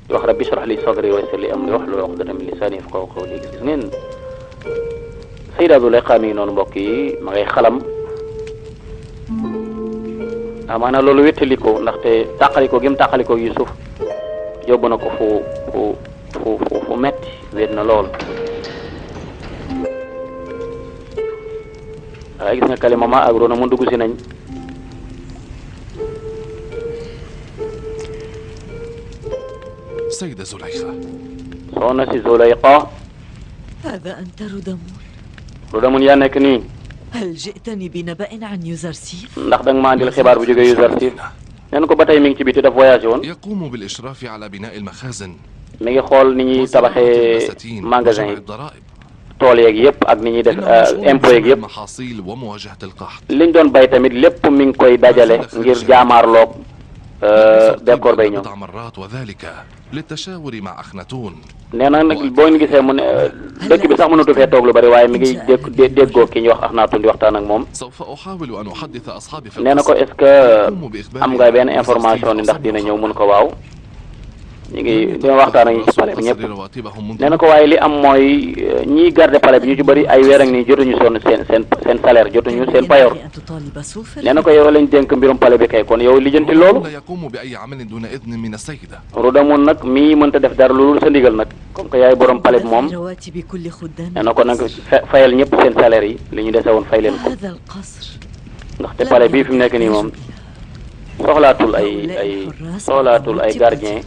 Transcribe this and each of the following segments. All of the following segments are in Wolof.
wax rabbi shrah li sadri wa yassir li amri wahlul uqdatan min lisani yafqahu qawli. gis ngeen Sayda Zuleyxa mi noonu mbokk yi ma ngay xalam amaana loolu wéttali ko ndaxte tàqaliko gi mu tàqaliko Yusuf yóbbu na ko fu metti wéet na lool. waaye gis nga kalima ma ak Rona mu dugg si nañ. سيدة زليخة soxna si Zuleyxa. هذا أنت رودامون. Rudammun yaa nekk nii. هل جئتني بنبأ عن يوزرسيف؟ ndax danga ma andil xibaar bu jógee Yuzarsif. neen ko ba tey mi ngi ci biti daf voyagé woon. يقوم بالإشراف على بناء المخازن mi ngi xool ni ñuy tabaxee magasin yi tool yeeg yëpp ak ni ñuy def impôt yeeg yëpp المحاصيل ومواجهة القحط. liñ doon bay tamit lépp mi ngi koy dajale ngir jaamaarloog bekkoor bay ñëw. بضع مرات وذلك للتشاور مع أخناتون. nee na nag boo ñu gisee mu ne dëkk bi sax mënatu fee toog lu bari waaye mi ngi déggoo ki ñuy wax Axnaatun di waxtaan ak moom. سوف أحاول أن أحدث أصحابي في nee na ko est-ce que am nga benn information ni ndax dina ñëw mun ko waaw. ñu ngi dina waxtaan ak ñi ci palais bi ñëpp. nee na ko waaye li am mooy ñiy garder palais bi ñu ci bëri ay weer ak nii jotuñu sonn seen salaire jotuñu seen payoor. nee na ko yow lañ dénk mbirum palais bi kay kon yow lijjanti loolu. Rudammun nag mii mënta def dara loolu sa ndigal nag comme que yaay borom palais bi moom. nee na ko nag fayal ñëpp seen salaire yi li ñu dese woon fay leen ko. ndaxte palais bii fi mu nekk nii moom soxlaatul ay gardien.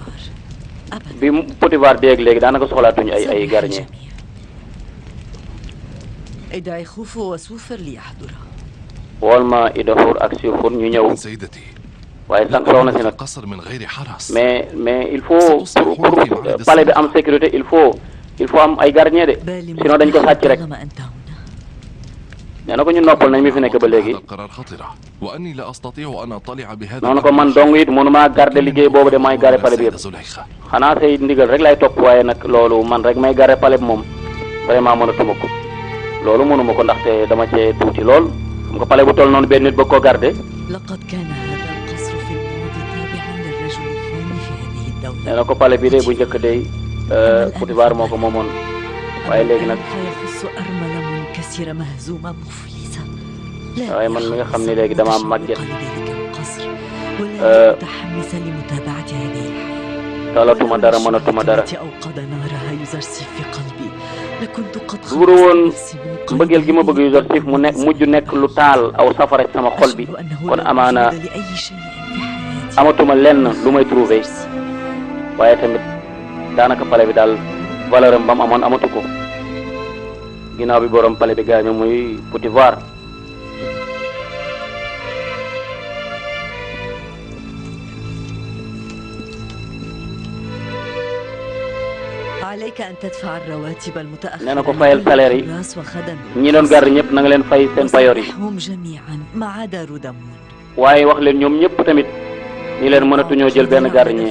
bi Potifar déeg léegi daanaka soxlaatuñu ay gardien. ادعي خوفو وسوفر ليحضر. wool ma Idaxuur ak Suufur ñu ñëw. waaye sànq soxna si nag mais il faut pour palais bi am sécurité il faut am ay gardien de sinon dañ ko sàcc rek. nee na ko ñu noppal nañ mi fi nekk ba léegi. noonu ko man dong it mënumaa garder liggéey boobu de may garder palais bi yëpp. xanaa say ndigal rek lay topp waaye nag loolu man rek may garder palais bi moom vraiment mënatuma ko. loolu mënuma ko ndaxte dama cee tuuti lool xam nga palais bu toll noonu benn nit ba koo garder. nee na ko palais bi de bu njëkk de Potifar moo ko moomoon waaye léegi nag. waaye man mi nga xam ne léegi damaa màgget talatuma dara mënatuma dara. duuru woon mbëggeel gi ma bëgg Yuzarsif mu nekk mujj nekk lu taal aw safara ci sama xol bi kon amaana amatuma lenn lu may trouvé waaye tamit daanaka palais bi daal valeur am ba mu amoon amatu ko ginnaaw bi borom palais bi gaañu muy Potifar. nee na ko fayal salaire yi ñi doon garder ñëpp na nga leen fay seen payoor yi waaye wax leen ñoom ñëpp tamit ñi leen mënatuñoo jël benn gardien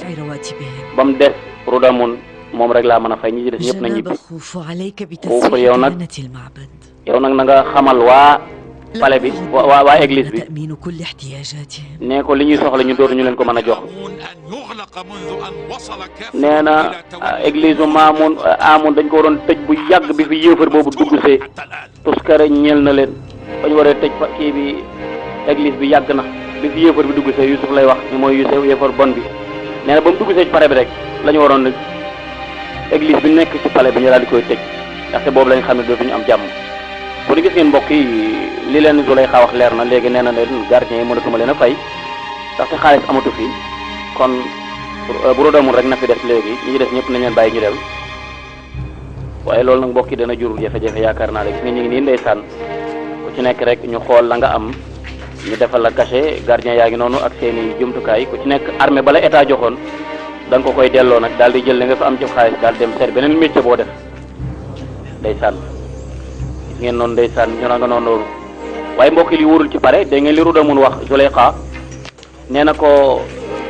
ba mu des Rudammun moom rek laa mën a fay ñi ci des ñëpp na ñibbi. foofu yow nag na nga xamal waa palais bi waa église bi nee ko li ñuy soxla ñu dootuñu leen ko mën a jox. nee na église Amun dañ ko waroon tëj bu yàgg bi fi yéefar boobu dugg see tuskare ñeel na leen ba ñu waree tëj fa kii bi église bi yàgg na bi fi yéefar bi dugg see Yusuf lay wax ni mooy Yusuf yéefar bon bi nee na ba mu dugg see ci palais bi rek la ñu waroon église bi nekk ci palais bi ñu daal di koy tëj ndaxte boobu lañ xam ne dootuñu am jàmm. bu ñu gis ngeen mbokk yi li leen Zuleyxa wax leer na léegi nee na leen gardien yi mënatuma leen a fay ndaxte xaalis amatu fi kon bu Rudammun rek na fi des léegi ñi ci des ñëpp nañ leen bàyyi ñu dem waaye loolu nag mbokk yi dana jur jafe-jafe yaakaar naa léegi gis nga ñu ngi nii ndeysaan ku ci nekk rek ñu xool la nga am ñu defal la cachet gardien yaa ngi noonu ak seeni jumtukaay ku ci nekk armée bala état joxoon da nga ko koy delloo nag daal di jël li nga fa am ci xaalis daal dem seet beneen métier boo def ndeysaan ngeen noonu ndeysaan ñu nga noonu waaye mbokk li wóorul ci pare dégg ngeen li Rudammun wax Zuleyxa nee na ko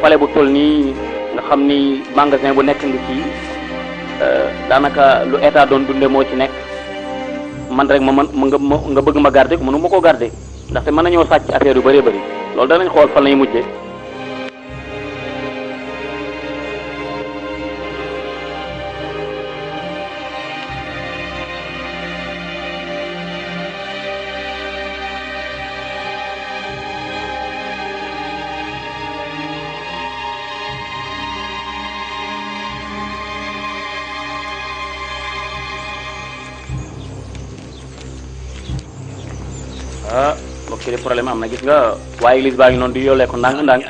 palais bu toll nii nga xam ni magasin bu nekk ngi ci daanaka lu état doon dunde moo ci nekk man rek nga bëgg ma garder mënu ma koo garder ndaxte mën nañoo sàcc affaire yu bëree bëri loolu danañ xool fan lañuy mujjee ah mbokk yi problème am na gis nga waaye église baa ngi noonu di yollee ko ndànk ndànk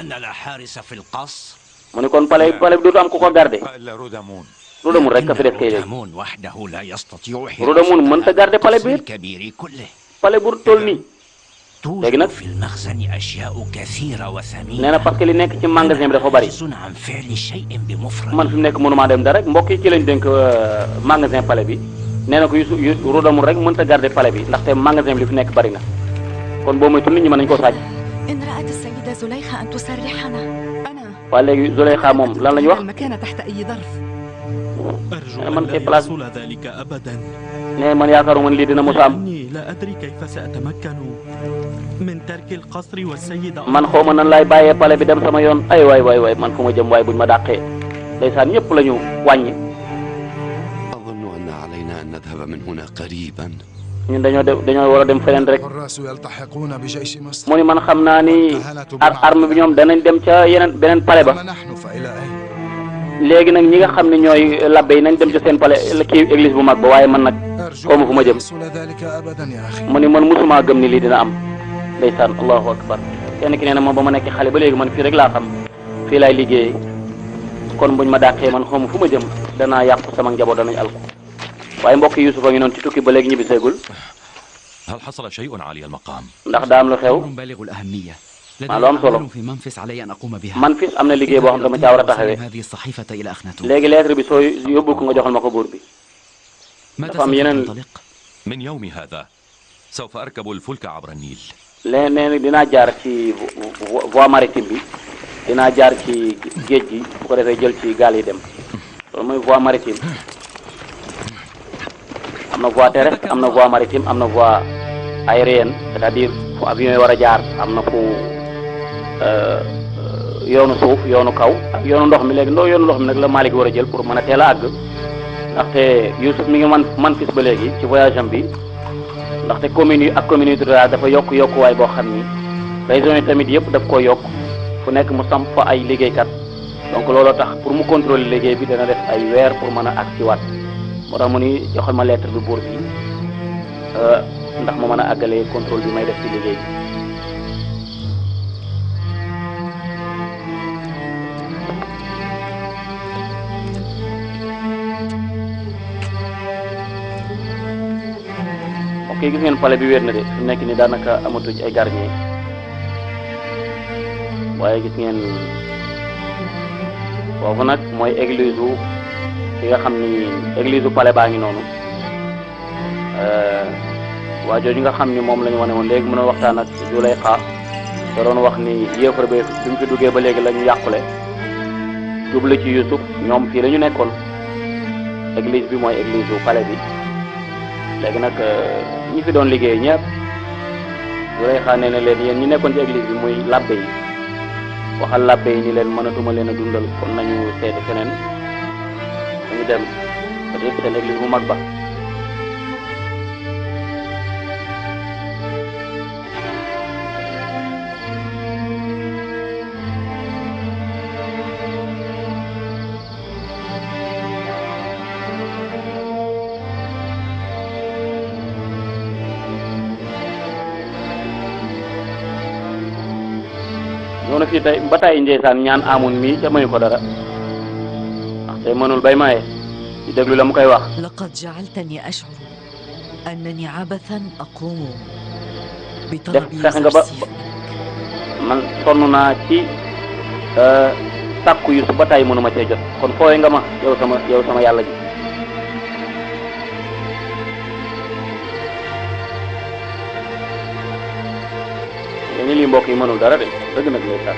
mu ni kon palais bi dootu am ku ko garder Rodamun rek ka fi def kay léegi Rodamun mënta garder palais bi palais bu toll nii léegi nag nee na parce que li nekk ci magasin bi dafa bari man fi mu nekk mënumaa dem dara rek mbokk yi ci lañ dénk magasin palais bi nee na ko yu Rodamun rek mënta garder palais bi ndaxte magasin bi li fi nekk bari na kon boo moytuwul nit ñi mën nañu koo sàcc. waaye léegi Zuleyxa moom lan la ñu wax nee man kay place nee man yaakaaruma lii dina mos a am man xaw ma nan laay bàyyee palais bi dem sama yoon ay waay man fu ma jëm waay buñ ma dàqee ndeysaan ñëpp la ñu wàññi. ñun dañoo war a dem feneen rek mu ni man xam naa ni arme bi ñoom danañ dem ca beneen palais ba léegi nag ñi nga xam ne ñooy labbe yi nañ dem ca seen palais kii église bu mag ba waaye man nag xaw ma fu ma jëm mu ni man musuma gëm ni lii dina am ndeysaan allahu akbar kenn ki nee na moom ba ma nekk xale ba léegi man fii rek laa xam fii laay liggéey kon buñ ma dàqee man xaw ma fu ma jëm danaa yàqu sama njaboot danañ alku waaye mbokk Yuusuf a ngi noonu ci tukki ba léegi ñibbi seegul ndax daa am lu xew maa lu am solo Manfis am na liggéey boo xam dama caa war a taxawee léegi lettre bi soo yóbbul ko nga joxal ma ko buur bi dafa am yeneen léeg-léeg dinaa jaar ci voie maritime bi dinaa jaar ci géej gi bu ko defee jël ci gaal yi dem loolu mooy voie maritime am na voie terrestre am na voie maritime am na voie aérienne c'est-à-dire fu avion yi war a jaar am na fu yoonu suuf yoonu kaw ak yoonu ndox mi léegi yoonu ndox mi nag la Malick war a jël pour mën a teel a àgg ndaxte Youssouf mi ngi Manfis ba léegi ci voyage am bi ndaxte communes yi ak communauté rurale dafa yokkuwaay boo xam ni régions yi tamit yëpp daf ko yokk fu nekk mu samp fa ay liggéeykat donc looloo tax pour mu contrôler liggéey bi dana def ay weer pour mën a agsi waat moo tax mu ni joxal ma lettre bi buur bi ndax ma mën a àggalee contrôle bi may def ci liggéey bi. ok gis ngeen palais bi wér na de fi nekk ni daanaka amatuñ ay gardien waaye gis ngeen foofu nag mooy église u fi nga xam ni église u palais baa ngi noonu waa jooju nga xam ni moom la ñu wane woon léegi mën a waxtaan ak Zuleyxa da doon wax ni yéefar bi bi mu fi duggee ba léegi la ñu yàqule jublu ci Youssouf ñoom fii la ñu nekkoon église bi mooy église u palais bi léegi nag ñi fi doon liggéey ñëpp Zuleyxa nee na leen yéen ñi nekkoon ci église bi muy labbe yi waxal labbe yi ni leen mënatuma leen a dundal kon nañu seeti feneen dañu dem peut-être seen église bu mag ba. ñoo na fii tey ba tey ndeysaan ñaan amun mi ca mayu ko dara ndax tey mënul bay maye di déglu la mu koy wax laqad ja'altani ash'uru annani abathan aqumu bi def talabi fexe nga ba man sonn naa ci sàkku Yuusuf ba tey mënuma cee jot kon fooye nga ma yow sama yàlla ji ni lii mbokk yi mënul dara de dëgg nag lay sax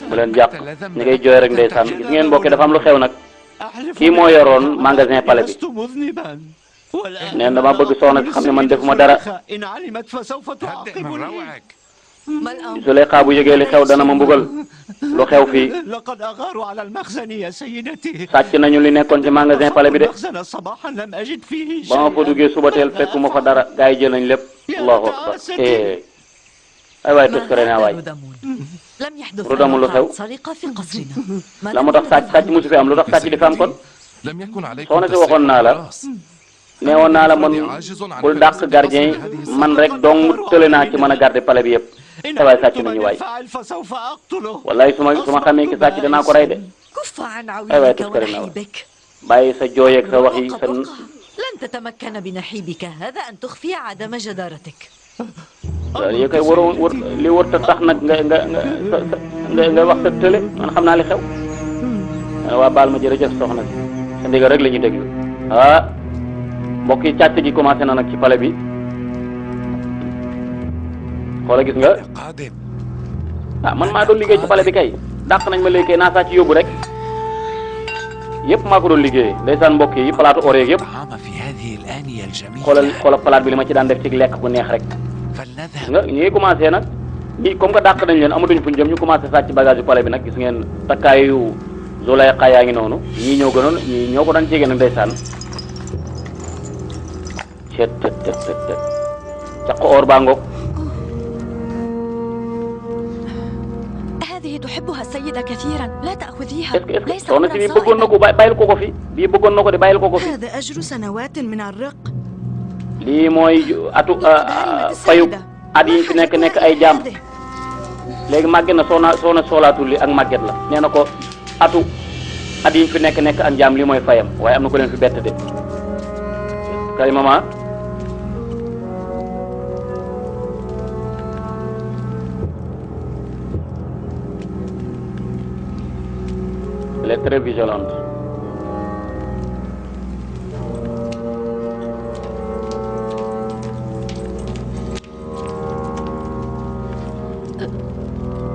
bu leen jàpp ñi ngay jooy rek ndeysaan gis ngeen mbokk yi dafa am lu xew nag kii moo yoroon magasin palais bi neen dama bëgg soxna si xam ne man defuma dara Zuleyxa bu yëgee li xew dana ma mbugal lu xew fii sàcc nañu li nekkoon ci magasin palais bi de ba ma fa duggee suba teel fekkuma fa dara gaa yi jël nañ lépp allahu akbar ay waay tuskare naa waay لم يحدث Rudamun lu xew سرقة في قصرنا la moo tax sàcc musu fi am lu tax sàcc di fi am kon لم يكن عليكم soxna si تسريق waxoon naa la الأقراص. neewoon naa la man bul dàq gardien yi man rek dong tële naa ci mën a garder palais bi yëpp ay waay sàcc nañu waay wallaay su ma xamee ki sàcc danaa ko rey de كف عن أيوة عويلك تذكرين ونحيبك bàyyi sa jooy ak sa wax yi sa لن تتمكن بنحيبك هذا أن تخفي عدم جدارتك yi koy war li war ta tax nag nga wax sa tële man xam naa li xew waa baal ma jërëjëf soxna si sa ndigal rek la ñuy déglu ah mbokk yi càcc gi commencé na nag ci palais bi xoola gis nga ah man maa doon liggéey ci palais bi kay dàq nañ ma léegi kay naa sàcc yóbbu rek yëpp maa ko doon liggéey ndeysaan mbokk yi palaatu oreeg yëpp xoolal palaat bi li ma ci daan def ci lekk bu neex rek nga ñi ngi commencé nag ñi comme que dàq nañ leen amatuñ fuñ jëm ñu commencé sàcc bagage yu palais bi nag gis ngeen takkaayu Zulayxa yaa ngi noonu ñii ñoo gënoon ñii ñoo ko daan jege nag ndeysaan cet caq or baa ngoog هذه تحبها السيدة كثيرا لا تأخذيها est-ce que soxna si bii bëggoon na ko bàyyil ko ko fi bii bëggoon na ko de bàyyil ko ko fi هذا أجر سنوات من الرق lii mooy atu fayu at yi fi nekk ay jaam léegi màgget na soona soolaatul li ak màgget la nee na ko atu at yi fi nekk ak jaam lii mooy fayam waaye am na ko leen fi bett de kay mama elle est très vigilante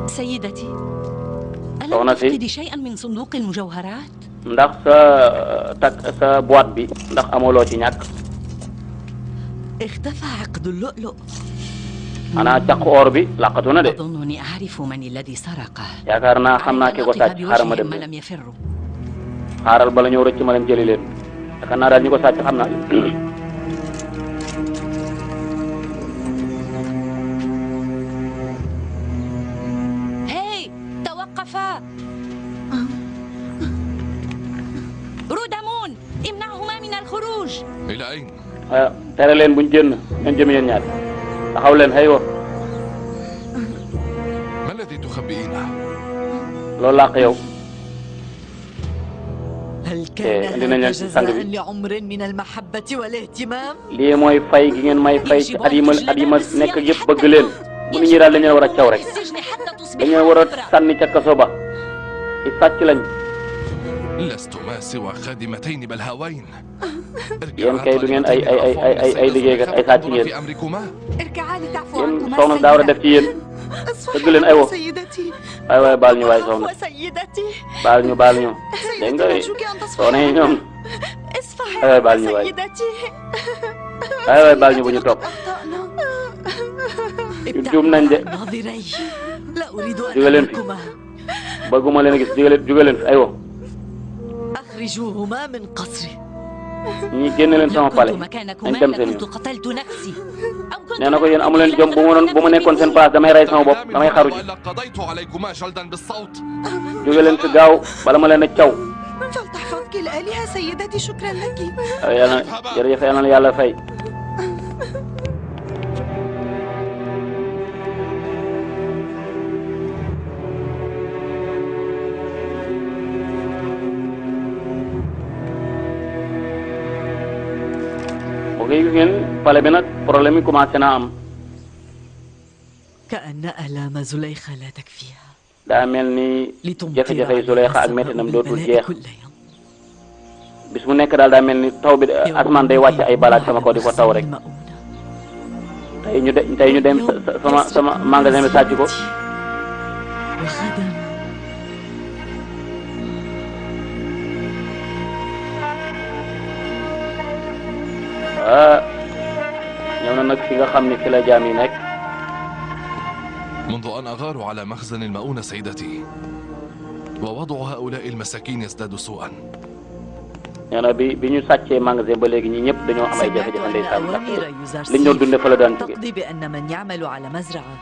سيدتي ألم soxna si تفقدي شيئا من صندوق المجوهرات؟ ndax sa boîte bi ndax amuloo ci ñàkk اختفى عقد اللؤلؤ xanaa caq or bi laqatu na de أظنني أعرف من الذي سرقه. yaakaar naa xam naa ki ko sàcc xaaral ma dem ما لم يفروا. xaaral bala ñëw rëcc ma dem jëli leen yaakaar naa daal ñi ko sàcc xam naa هاي توقفا. رودامون امنعهما من الخروج. إلى أين؟ tere leen buñ génn ngeen jëm yéen ñaar taxaw leen xëy wa ما الذي تخبئينه؟ loolu làq yow هل كان لنا هذا نفس جزاء الساندويتش. لعمر من المحبة والاهتمام؟ lii mooy fay gi ngeen may fay ci at yi ma nekk yëpp bëgg leen bu nit ñi daal dañu war a caw rek السجن حتى تصبح dañu war a sànni ca kaso ba i sàcc lañ لستما سوى خادمتين بلهاوين. yéen kay du ngeen ay liggéeykat ay sàcc ngeen في أمركما. اركعا لتعفو yéen عنكما soxna si daa war a def ci yéen dëgg leen aywa سيدتي waay waay baal ñu waay soxna وسيدتي baal ñu dégg nga أرجوك أن تصفحي soxna yi ñoom اصفحي waay baal ñu waay سيدتي waay waay baal ñu bu ñu topp أخطأنا juum nañ de ناظري لا أريد jóge leen أن fi أتركما bëgguma leen a gis jóge leen fi aywa أخرجوهما من قصري ñi génne leen sama لو palais كنت nañ مكانكما dem seen لكنت yoon قتلت نفسي. أو كنت nee na ko yéen amu leen jom bu ma nekkoon seen place damay rey sama bopp damay xaru ji وإلا قضيت عليكما جلدا بالصوت. jóge leen fi gaaw bala ma leen a caw فلتحفظك الآلهة سيدتي شكرا لك yàlla jërëjëf yàlla na yàlla fay ok gis ngeen palais bi nag problème yi commencé naa am كأن آلام زليخة لا تكفيها daa mel ni jafe-jafe yi Zulayxa ak méttinam dootul jeex كل يوم bis mu nekk daal daa mel ni taw bi asmaan day wàcc ay balaat sama kaw di ko taw rek tey ñu dem sama magasin bi sàcc ko وغدا ñëw na nag fi nga xam ni fi la jaam yi nekk منذ أن أغاروا على مخزن المؤونة سيدتي ووضع هؤلاء المساكين يزداد سوءا. nee na bi ñu sàccee magasin ba léegi ñi ñëpp dañoo am ay سمعت jafe-jafe أن ndeysaan أوامر liñ doon dundee fa la daan jóge تقضي بأن من يعمل على مزرعة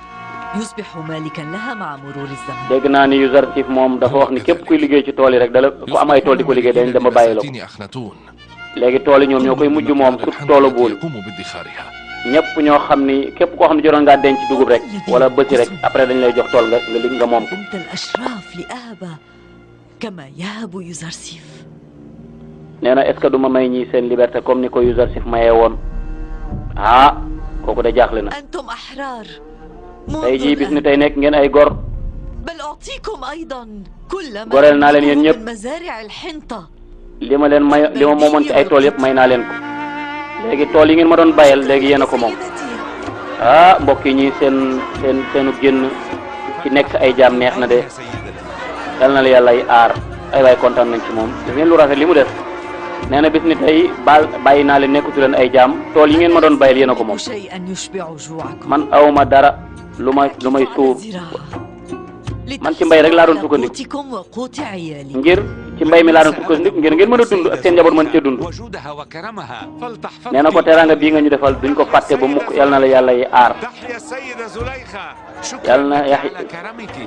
يصبح مالكا لها مع مرور الزمن. dégg naa ni Yuzarsif moom dafa wax ni képp kuy liggéey ci tool yi rek dala ku am ay tool di ko liggéey dañ dem ba bàyyi la ko لمساكين أخناتون léegi tool yi ñoom ñoo koy mujj moom surtout toolu buul يقوم بادخارها. ñëpp ñoo xam ni képp koo xam ne jotoon ngaa denc dugub rek wala bësi rek après dañ lay jox tool nga moom ko. أنت الأشراف لأهبة كما يهب يوزرسيف. nee na est-ce que du ma may ñii seen liberté comme ni ko Yuzarsif mayee woon ah kooku de jaaxle na. أنتم أحرار. tey jii bis ni tey nekk ngeen ay gor. بل أعطيكم أيضا كل ما goreel naa leen yéen ñëpp من مزارع الحنطة. li ma leen may li ma moomoon ci ay tool yëpp may naa leen ko léegi tool yi ngeen ma doon bayal léegi yéen a ko moom. ah mbokk yi ñii seenu génn ci nekk ay jaam neex na de yal na la yàlla ay aar ay waay kontaan nañ ci moom gis ngeen lu rafet li mu def nee na bis ni tey bàyyi naa leen nekkatu leen ay jaam tool yi ngeen ma doon bayal yéen a ko moom man awma dara lu may suur man ci mbay rek laa doon sukkandiku ngir ci mbay mi laa doon sukkandiku ngir ngeen mën a dund ak seen njaboot mën cee dund nee na ko teraanga bii nga ñu defal duñ ko fàtte ba mukk yal na la yàlla yi aar yal na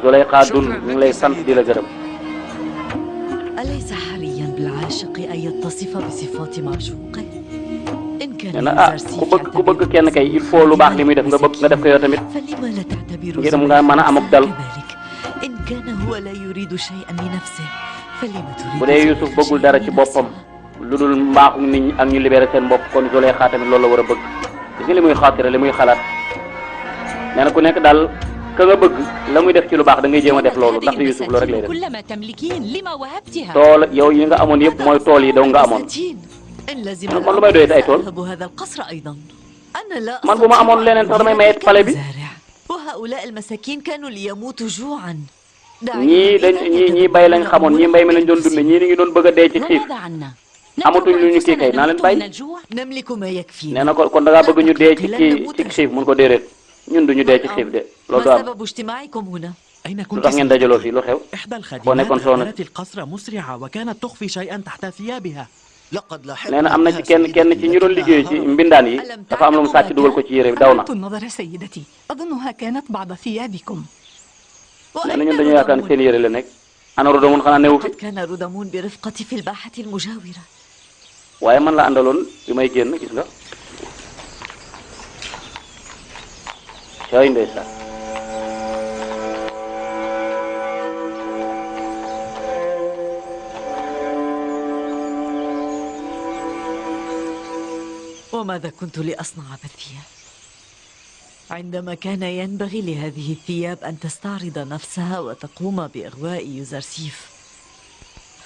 Zulayxa dund ñu ngi lay sant di la gërëm. أليس حريا بالعاشق أن يتصف بصفات معشوقه؟ إن كان nee na ku bëgg kenn kay il faut lu baax li muy def nga def ko yow tamit فلما لا تعتبر ngir nga mën a am ak dal. كذلك إن كان هو لا يريد شيئا لنفسه فلما تريد bu dee Yusuf bëggul dara ci boppam lu dul mbaaxu nit ñi ak ñu libéré seen bopp kon Zulayxa tamit loolu la war a bëgg gis nga li muy xaatira li muy xalaat nee na ku nekk daal ka nga bëgg la muy def ci lu baax da ngay jéem a def loolu ndax Yusuf loolu rek lay def tool yow yi nga amoon yëpp mooy tool yi daw nga amoon man lu may doyee ay tool man bu ma amoon leneen sax damay mayet pale bi ñii bay lañ xamoon ñii mbay mi lañ doon dunde ñii ni ngi doon bëgg a dee ci xiif amatuñ lu ñu kii kay naa leen bàyyi nee na kon da ngaa bëgg ñu dee ci xiif mun ko déedéet ñun duñu dee ci xiif de loolu du am lu tax ngeen dajaloo fii lu xew boo nekkoon soxna nee na am na ci kenn ci ñu doon liggéey ci mbindaan yi dafa am lu mu sàcc dugal ko ci yére bi daw na nee na ñun dañu yaakaar ne seen yére la nekk ana Rudamun xanaa newu fi waaye man la àndaloon bi may génn gis nga cay ndeysaan وماذا كنت لأصنع بالثياب عندما كان ينبغي لهذه الثياب أن تستعرض نفسها وتقوم بإغواء يوزرسيف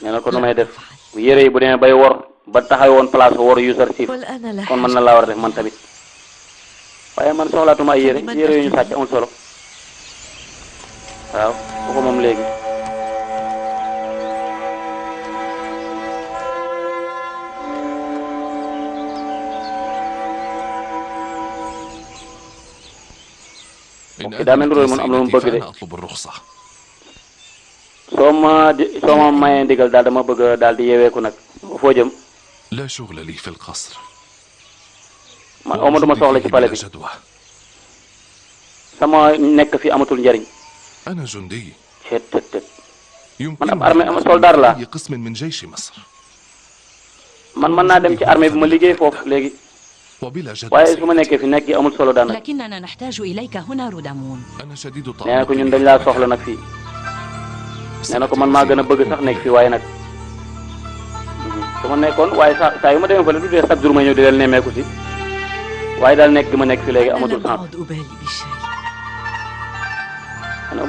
nee na ko nu may def bu yére yi bu demee bay wor ba taxaw woon place wor Yuzarsif kon mën na laa war a def man tamit waaye man soxlaatuma ay yére yu ñu sàcc amul solo waaw bu ko moom léegi daa mel ni mun am na mu bëgg de soo ma mayee ndigal daal dama bëgg daal di yeeweeku nag foo jëm لا شغل لي في القصر man amatuma soxla ci pale bi sama nekk fi amatul njariñ أنا جندي man ab armée am soldat la قسم من جيش مصر man mën naa dem ci armée bi ma liggéey foofu léegi waaye su ma nekkee fi nekk gi amul solo daanaka لكننا نحتاج إليك هنا رودامون أنا شديد الطعام nee na ko ñun dañ laa soxla nag fii nee na ko man maa gën a bëgg sax nekk fii waaye nag su ma nekkoon waaye saa yu ma demee fële du dee chaque jour ma ñëw di leen nemmeeku si waaye daal nekk gi ma nekk fi léegi amatul sens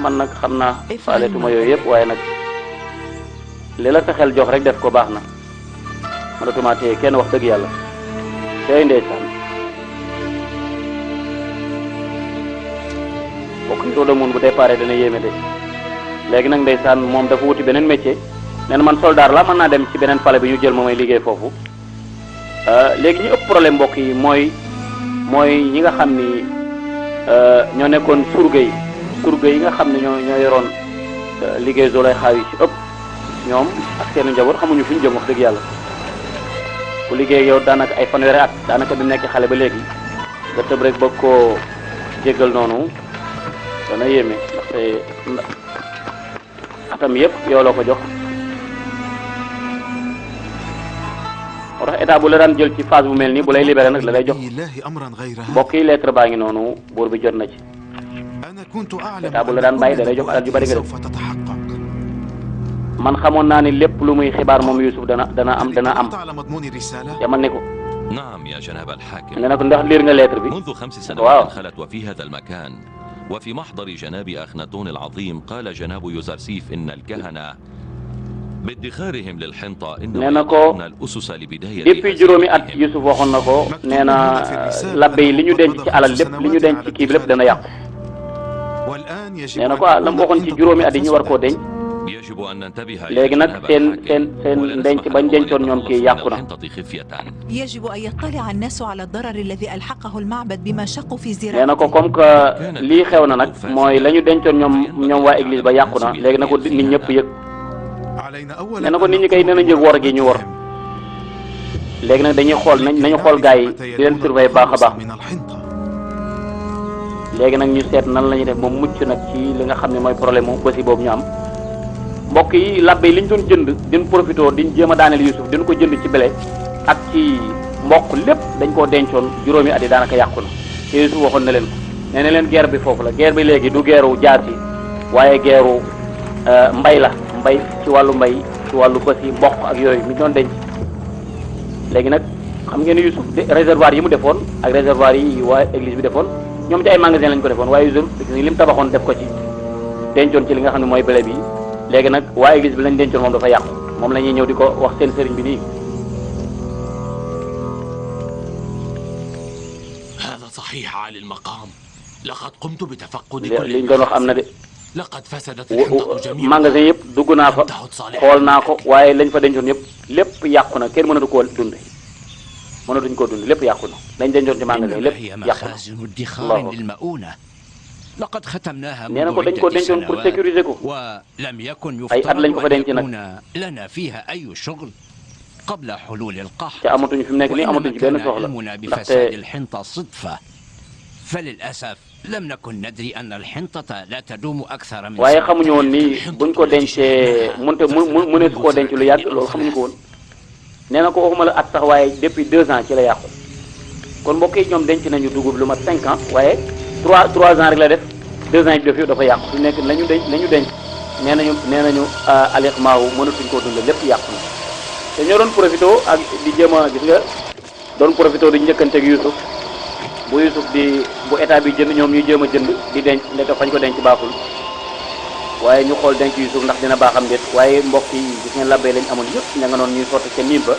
man nag xam naa faaleetuma yooyu yëpp waaye nag li la sa xel jox rek def ko baax na mënatuma téye kenn wax dëgg yàlla tey ndeysaan bokk ñu Rudamun bu départ dana yéeme de léegi nag ndeysaan moom dafa wuti beneen métier nee na man soldat la mën naa dem ci beneen palais bi ñu jël ma may liggéey foofu léegi ñu ëpp problème mbokk yi mooy ñi nga xam ni ñoo nekkoon surga yi nga xam ne ñoo yoroon liggéey Zulayxa yi ci ëpp ñoom ak seenu njaboot xamuñu fu ñu jëm wax dëgg yàlla ku liggéey yow daanaka ay fanweeri at daanaka bi nekk xale ba léegi nga tëb rek bëgg koo jéggal noonu dana yéeme ndaxte atam yëpp yow la ko jox moo tax état bu la daan jël ci phase bu mel nii bu lay libéré nag la lay jox mbokk yi lettre baa ngi noonu buur bi jot na ci état bu la daan bàyyi da lay jox alal ju bari nga def man xamoon naa ni lépp lu muy xibaar moom Yuusuf dana am yaman ni ko نعم يا جناب الحاكم. nee na ko ndax liir nga lettre bi منذ 5 سنوات خلت وفي هذا المكان وفي محضر جناب أخناتون العظيم قال جناب يوزرسيف إن الكهنة بادخارهم للحنطة إنهم يضعون الأسس لبداية depuis juróomi at Yuusuf waxoon na ko nee na labbe yi li ñu denc ci alal lépp li ñu denc ci kii bi lépp dana yàqu nee na ko la mu waxoon ci juróomi at yi ñu war koo denc يجب أن ننتبه léegi nag seen denc bañ dencoon ñoom kii yàqu na يجب أن يطلع الناس على الضرر الذي ألحقه المعبد بما شقوا في nee زراعته. na ko comme que lii xew na nag mooy la ñu dencoon ñoom waa église ba yàqu na léegi na ko nit ñëpp yëg nee na ko nit ñi kay dinañ yëg wor gi ñu wor léegi nag dañuy xool nañu xool gars yi di leen surveiller baax a baax léegi nag ñu seet nan la ñuy def moom mucc nag ci li nga xam ne mooy problème mu bési boobu ñu am mbokk yi labbe yi li ñu doon jënd din profité diñ jéem a daaneel Yuusuf diñ ko jënd ci blé ak ci mboq lépp dañ koo dencoon juróomi at yi daanaka yàqu na te Yuusuf waxoon na leen ko nee na leen guerre bi foofu la guerre bi léegi du guerru jaasi waaye guerru mbay la mbay ci wàllu mbay ci wàllu bës yi mboq ak yooyu mi doon denc léegi nag xam ngeen ne Yuusuf réservoir yi mu defoon ak réservoir yi waa église bi defoon ñoom ci ay magasin lañ ko defoon waaye Yuusuf li mu tabaxoon def ko ci dencoon ci li nga xam ne mooy blé bi léegi nag waa église bi lañ dencoon moom dafa yàqu moom la ñuy ñëw di ko wax seen sëriñ bi nii. هذا صحيح عالي المقام. لقد قمت بتفقد li ñu doon wax am na de. لقد فسدت الحنطة جميعا. magasin yëpp dugg naa fa xool naa ko waaye lañ fa dencoon yëpp lépp yàqu na kenn mënatu koo dund mënatuñ koo dund lépp yàqu na lañ dencoon ci magasin lépp yàqu na. لقد ختمناها nee na ko dañ منذ ko عدة dencoon pour سنوات sécuriser ko ولم يكن ay at lañ ko fa يفترض denc أن nag يكون لنا فيها أي شغل قبل حلول القحط te amatuñ fi mu nekk nii وإنما amatuñ ci كان benn soxla علمنا بفساد ndaxte الحنطة صدفة فللأسف لم نكن ندري أن الحنطة لا تدوم أكثر من waaye xamuñu woon ni buñ ko dencee mënees koo denc lu yàgg loolu xamuñu ko woon nee na ko waxuma la at sax waaye depuis 2 ans ci la yàqu kon mbokk yi ñoom denc nañu dugub lu mat 5 ans waaye 3 ans rek la def 2 ans yi def yëpp dafa yàqu su nekk lañu denc nee nañu Alex Maaw mënatuñ koo dund lépp yàqu na te ñoo doon profité ak di jéem a gis nga doon profité di njëkkanteeg Youssouf bu Youssouf bu état bi jënd ñoom ñuy jéem a jënd di denc ndeke fañ ko denc baaxul waaye ñu xool denc Youssouf ndax dina baaxam déet waaye mbokk yi gis ngeen labbee lañ amoon yëpp ña nga noonu ñuy sotti ca niim ba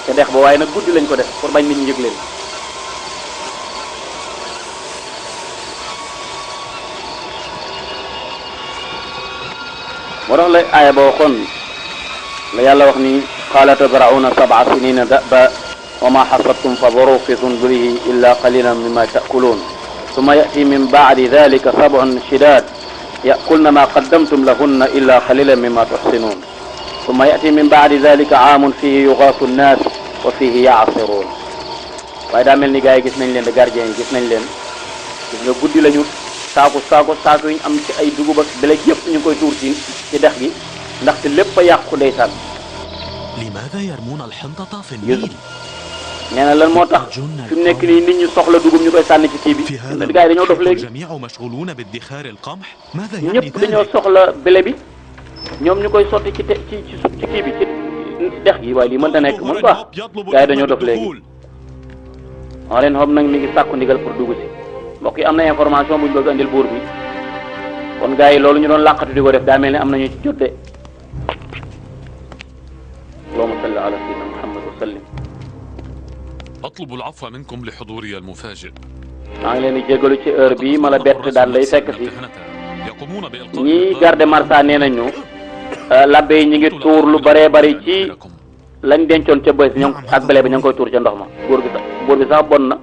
ca dex ba waaye nag guddi lañ ko def pour bañ nit ñi yëg leen moo tax la aaya ba waxoon la yàlla wax ni qaala tazra'uuna 7 sinina da'ba wa ma hasadtum fadharu fi sunburihi illa qalilan mimma ta'kulun thumma ya'ti min ba'di dhalika 7 shidad ya'kulna ma qaddamtum lahunna illa qalilan mimma tuhsinun thumma ya'ti min ba'di dhalika 'aamun fihi yughathu an-nas wa fihi ya'sirun waaye daa mel ni gars yi gis nañ leen de gardien yi gis nañ leen gis nga guddi lañu saako yi ñu am ci ay dugub ak beleg yëpp ñu ngi koy tuur ci dex gi ndaxte lépp a yàqu ndeysaan. لماذا يرمون الحنطة في النيل؟ nee na lan moo tax fi mu nekk nii nit ñi soxla dugub ñu koy sànni ci kii bi gars yi dañoo dof léegi الجميع مشغولون بادخار القمح ماذا يعني ñëpp dañoo soxla bele bi ñoom ñu koy sotti ci kii bi ci dex gi waaye lii mënta nekk mën baax gars yi dañoo dof léegi wax leen xob nag mi ngi sàkku ndigal pour dugg si mbokk yi am na information buñ bëgg andil buur bi kon gars yi loolu ñu doon làqatu di ko def daa mel ni am nañu ci jot de اللهم صل على سيدنا محمد وسلم. أطلب العفو منكم لحضوري المفاجئ. maa ngi leen di jégalu ci heure bii ma la bett daal lay fekk si ñii garde marsa nee nañu labbe yi ñi ngi tuur lu bëree bëri ci lañ dencoon ca bés ñoom ak bele bi ña ngi koy tuur ca ndox ma buur bi sax bon na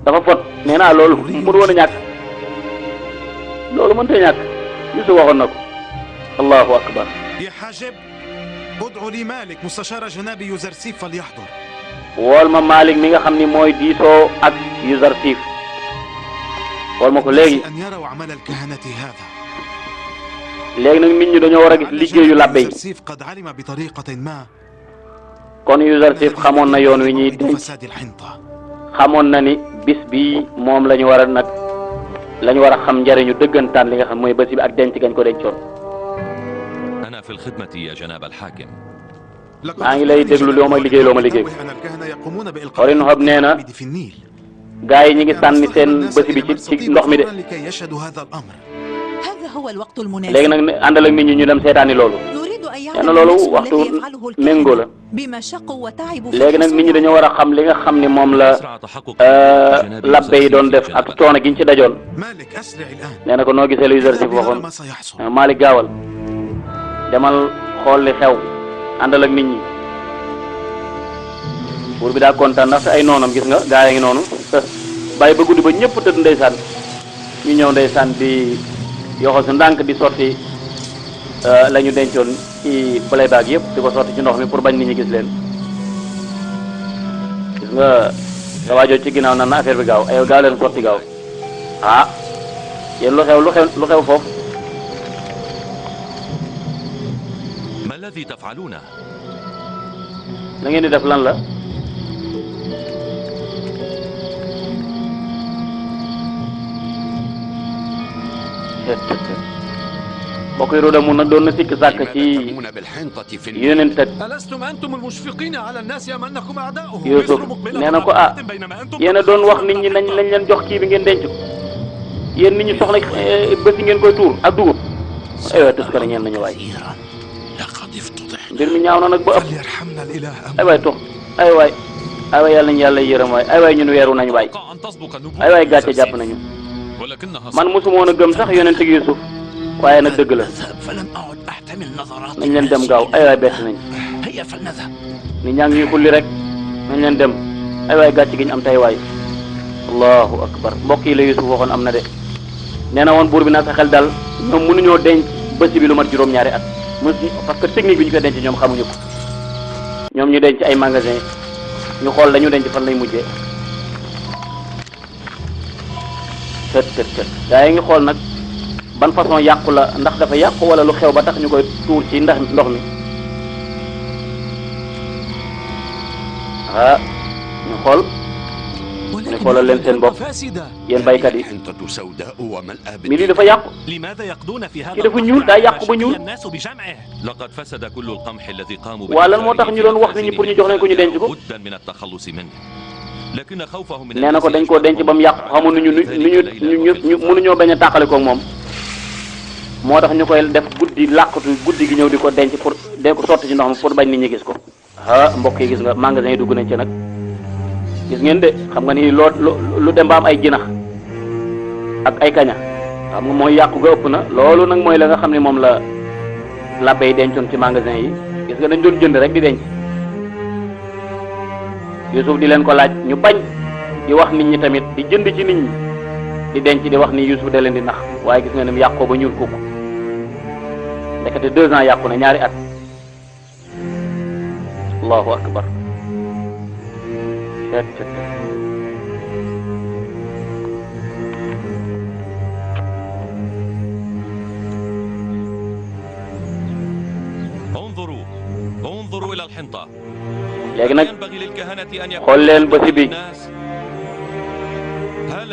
dafa fot nee naa loolu mënu woon a ñàkk loolu mënta ñàkk Yusuf waxoon na ko allahu akbar. يا حاجب ادعو لي مالك مستشار جناب يوزرسيف فليحضر. wool ma Malik mi nga xam ni mooy diisoo ak Yuzarsif wool ma ko léegi. أن يروا عمل الكهنة هذا. léegi nag nit ñi dañoo war a gis liggéeyu labbe yi يوزرسيف قد علم بطريقة ما kon Yuzarsif xamoon na yoon wi ñuy denc فساد الحنطة. xamoon na ni bis bi moom la ñu war a nag la ñu war a xam njariñu dëggantaan li nga xam mooy bés bi ak denc gañ ko dencoon. أنا في الخدمة يا جناب الحاكم. maa ngi lay déglu loo ma liggéey loo ma liggéey. Orin Hob nee na gaa yi ñi ngi sànni seen bés bi ci ndox mi de. هذا هو الوقت المناسب. léegi nag àndal ak nit ñi ñu dem seetaani loolu. نريد أن nee na يعلم loolu الناس waxtu الذي يفعله méngoo la. الكهنة بما شقوا وتعبوا في léegi nag nit ñi dañoo war a xam li nga xam ne moom la labbe yi doon def ak coono gi ñu ci dajoon. nee na ko noo gisee lu Yuzarsif waxoon Malik gaawal demal xool li xew àndal ak nit ñi. buur bi daa kontaan ndax ay noonam gis nga gaa yi ngi noonu bàyyi ba guddi ba ñëpp tëdd ndeysaan ñu ñëw ndeysaan di yoxo su ndànk di sotti la ñu dencoon ci playback yëpp di ko sotti ci ndox mi pour bañ nit ñi gis leen. gis nga sa waajoo ci ginnaaw nan na affaire bi gaaw ay gaaw leen sotti gaaw ah yéen lu xew foofu. ما الذي تفعلونه؟ la ngeen di def lan la. mbokk yi Roda mun nag doon na sikk sàkk ci yonent ak Yuusuf nee na ko ah yéen a doon wax nit ñi nañ leen jox kii bi ngeen denc ko yéen nit ñi soxla bés ngeen koy tuur ak dugub aywa tuskare ñeen nañu waay mbir mi ñaaw na nag ba ëpp ay waay tox ay waay yàlla nañu yàlla yërëm waay ay waay ñun weeru nañ waay ay waay gàcce jàpp nañu man mosuma woon a gëm sax yonent ak Yuusuf waaye nag dëgg la nañ leen dem gaaw ay waay bett nañ ni ñaa ngi ñuy xulli rek nañ leen dem ay waay gàcce gi ñu am tey waay allahu akbar mbokk yi la Yuusuf waxoon am na de nee na woon buur bi naa sa xel dal ñoom mënuñoo denc bés bi lu mat juróom-ñaari at parce que technique bi ñu koy denc ñoom xamuñu ko ñoom ñu denc ay magasin ñu xool lañu denc fan lay mujjee tët gaa yi ngi xool nag ban façon yàqu la ndax dafa yàqu wala lu xew ba tax ñu koy tuur ci ndox mi ah ñu xool ñu xoolal leen seen bopp yéen baykat yi mi lii dafa yàqu ki dafa ñuul daa yàqu ba ñuul waa lan moo tax ñu doon wax nit ñi pour ñu jox leen ko ñu denc ko nee na ko dañ koo denc ba mu yàqu xamuñu ñu mënuñoo bañ a tàqale koog moom moo tax ñu koy def guddi làqatu guddi gi ñëw di ko denc pour de ko sotti ci ndox mi pour bañ nit ñi gis ko ah mbokk yi gis nga magasin yi dugg nañ ci nag gis ngeen de xam nga ni lu dem ba am ay jinax ak ay kaña xam nga mooy yàqu ga ëpp na loolu nag mooy la nga xam ne moom la labbe yi dencoon ci magasin yi gis nga dañ doon jënd rek di denc Yuusuf di leen ko laaj ñu bañ di wax nit ñi tamit di jënd ci nit ñi di denc di wax ni Yuusuf da leen di nax waaye gis nga ni mu yàqoo ba ñuul kukk ndekete 2 ans yàqu na ñaari at allahu akbar انظروا إلى الحنطة. léegi nag xool leen bési bi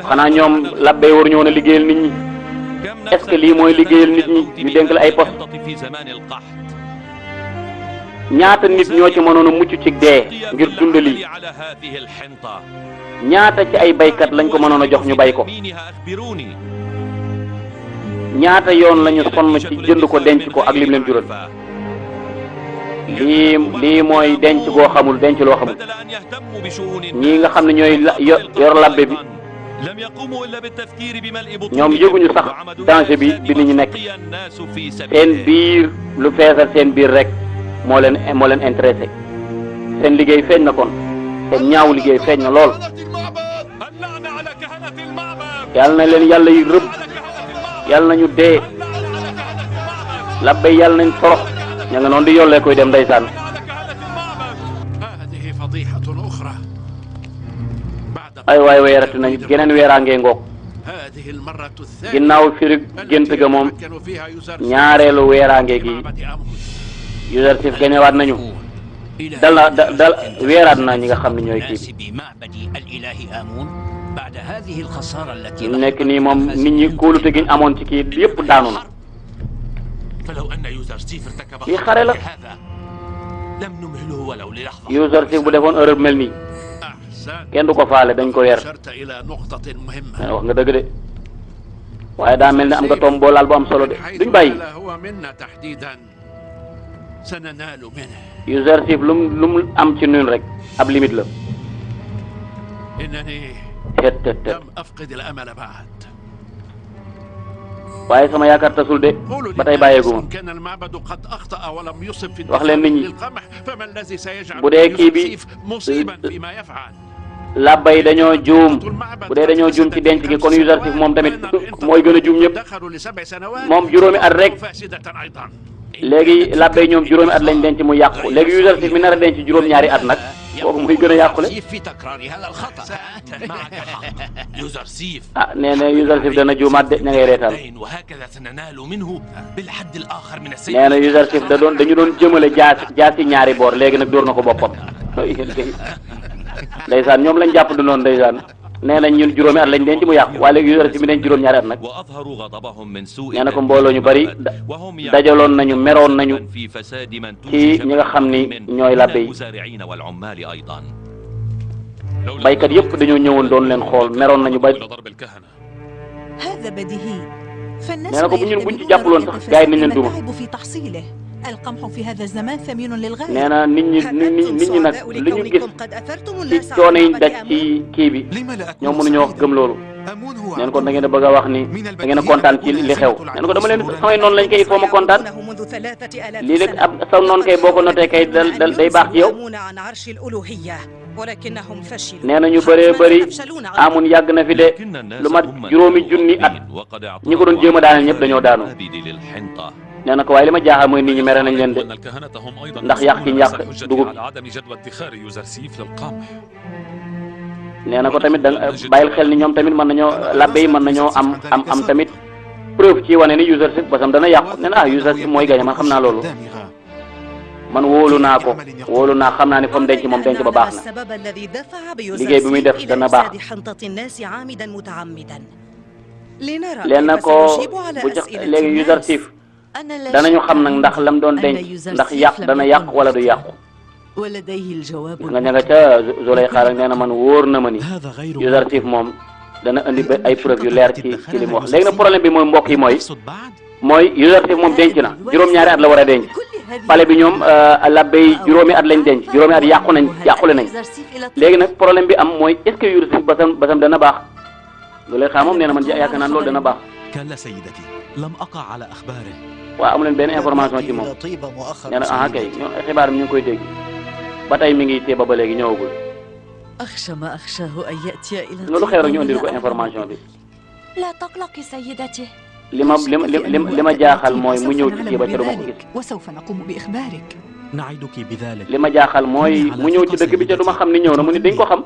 xanaa ñoom labbe war ñoo na liggéeyal nit ñi est-ce que lii mooy liggéeyal nit ñi ñu dénk la ay poste ñaata nit ñoo ci mënoon a mucc ci dee ngir dundali ñaata ci ay baykat lañ ko mënoon a jox ñu bay ko ñaata yoon lañu sonn ci jënd ko denc ko ak lim leen jural lii mooy denc goo xamul denc loo xamul ñii nga xam ne ñooy yor labbe bi ñoom yëguñu sax danger bi nit ñi nekk seen biir lu feesal seen biir rek moo leen intéressé seen liggéey feeñ na kon seen ñaaw liggéey feeñ na lool yàlla na leen yàlla yi rëbb yàlla nañu dee labbe yàlla nañ torox ña nga noonu di yollee koy dem ndeysaan ay waay weerati nañ geneen weeraangee ngoog ginnaaw firi gént ga moom ñaareelu weeraange gi Yuzarsif gañewaat nañu dal weeraat na ñi nga xam ne ñooy kii bi ñu nekk nii moom nit ñi kóolute gi ñu amoon ci kii yépp daanu na kii xare la Yuzarsif bu defoon erreur mel nii kenn du ko faale dañ ko weer wax nga dëgg de waaye daa mel ne am nga tomb boo laal bu am solo de duñ bàyyi Yuzarsif lu mu am ci ñun rek ab limite la tet waaye sama yaakaar tasul de ba tey bàyyeeguma wax leen nit ñi bu dee kii bi labba yi dañoo juum bu dee dañoo juum ci denc gi kon Yuzarsif moom tamit mooy gën a juum ñëpp moom juróomi at rek léegi labba yi ñoom juróomi at lañ denc mu yàqu léegi Yuzarsif mi nar a denc juróom-ñaari at nag kooku muy gën a yàqule ah nee na Yuzarsif dana juumaat de ña ngay reetaan nee na Yuzarsif dañu doon jëmale jaasi ñaari boor léegi nag dóor na ko boppam ndeysaan ñoom lañ jàpp du noonu ndeysaan nee nañ ñun juróomi at lañ denc mu yàqu waaye léegi Yuzarsif mi denc juróom-ñaari at nag nee na ko mbooloo ñu bari dajaloon nañu meroon nañu ci ñi nga xam ni ñooy labbe yi baykat yëpp dañoo ñëwoon doon leen xool meroon nañu ba nee na ko buñ ci jàppuloon sax gars yi nañ leen duma nee na nit ñi nag li ñu gis ci coono yi daj ci kii bi ñoom mënuñoo wax gëm loolu neen ko da ngeen a bëgg a wax ni da ngeen a kontaan ci li xew neen ko dama leen samay noonu lañ koy il faut ma kontaan lii léegi ab sa noonu kay boo ko notee kay day baax ci yow nee na ñu bëree bëri amun yàgg na fi de lu mat juróomi junni at ñi ko doon jéem a daaneel ñëpp dañoo daanu nee na ko waaye li ma jaaxal mooy nit ñi mere nañ leen de ndax yàq gi yàq dugub nee na ko tamit da bàyyil xel ni ñoom tamit mën nañoo labbe yi mën nañoo am tamit preuve ci wane ni Yuzarsif basam dana yàqu nee na Yuzarsif mooy gañe man xam naa loolu man wóolu naa ko xam naa ni fa mu denc moom denc ba baax na liggéey bi muy def dana baax leen na ko bu jox léegi Yuzarsif danañu xam nag ndax lam doon denc ndax dana yàq wala du yàqu nga ña nga ca Zulaykha rek nee na man wóor na ma ni Yuzarsif moom dana indi ba ay preuve yu leer ci li mu wax léegi nag problème bi mooy mbokk yi mooy Yuzarsif moom denc na juróom-ñaari at la war a denc pale bi ñoom labbe yi juróomi at lañ denc juróomi at yàqule nañ léegi nag problème bi am mooy est-ce que Yuzarsif basam dana baax Zulaykha moom nee na man yaakaar naa loolu dana baax waaw amu leen benn information ci moom nee na ah kay ñoom xibaar mi ñu ngi koy dégg ba tey mi ngi teeba ba léegi ñëwagul loolu xew rek ñu andil ko information bi li ma jaaxal mooy mu ñëw ci kii ba ca du ma ko gis li ma jaaxal mooy mu ñëw ci dëkk bi ca du ma xam ni ñëw na mu ni dañ ko xam